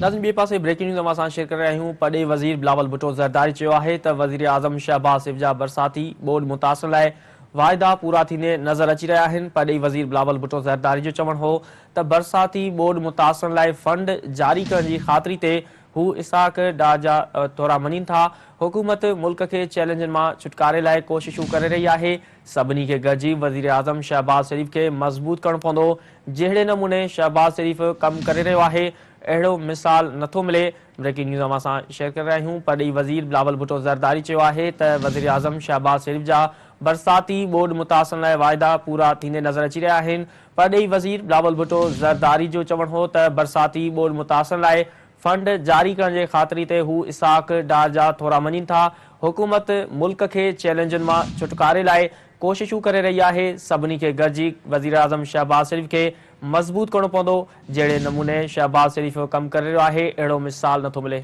ناظرين ٻئي پاسي بريڪنگ نيوز اوهان سان شيئر ڪري رهيا آهيون پرڏيهي وزير بلاول ڀٽو زرداري چيو آهي ته وزيراعظم شهباز شريف جا برساتي ٻوڏ متاثرن لاء واعدا پورا ٿيندي نظر اچي رهيا آهن پرڏيهي وزير بلاول ڀٽو زرداري جو چوڻ هو ته برساتي ٻوڏ متاثرن لاء فنڊ جاري ڪرڻ جي خاطري تي هو اسحاق ڊار جا ٿورا مڃين ٿا، حڪومت ملڪ کي چئلينجن مان ڇوٽڪاري لاء ڪوششون ڪري رهي آهي، سڀني کي گڏجي وزيراعظم شهباز شريف کي مضبوط ڪرڻو پوندو، جهڙي نموني شهباز شريف ڪم ڪري رهيو آهي اهڙو مثال نٿو ملي، بريڪنگ نيوز اوهان سان شيئر ڪري رهيا آهيون، پرڏيهي وزير بلاول ڀٽو زرداري چيو آهي ته وزيراعظم شهباز شريف جا برساتي ٻوڏ متاثرن لاء واعدا پورا ٿيندي نظر اچي رهيا آهن، پرڏيهي وزير بلاول ڀٽو زرداري جو چوڻ هو ته برساتي ٻوڏ متاثرن لاء فنڊ جاري ڪرڻ جي خاطري تي هو اسحاق ڊار جا ٿورا مڃين ٿا، حڪومت ملڪ کي چئلينجن مان ڇوٽڪاري لاء ڪوششون ڪري رهي آهي، سڀني کي گڏجي وزيراعظم شهباز شريف کي مضبوط ڪرڻو پوندو، جهڙي نموني شهباز شريف ڪم ڪري رهيو آهي اهڙو مثال نٿو ملي.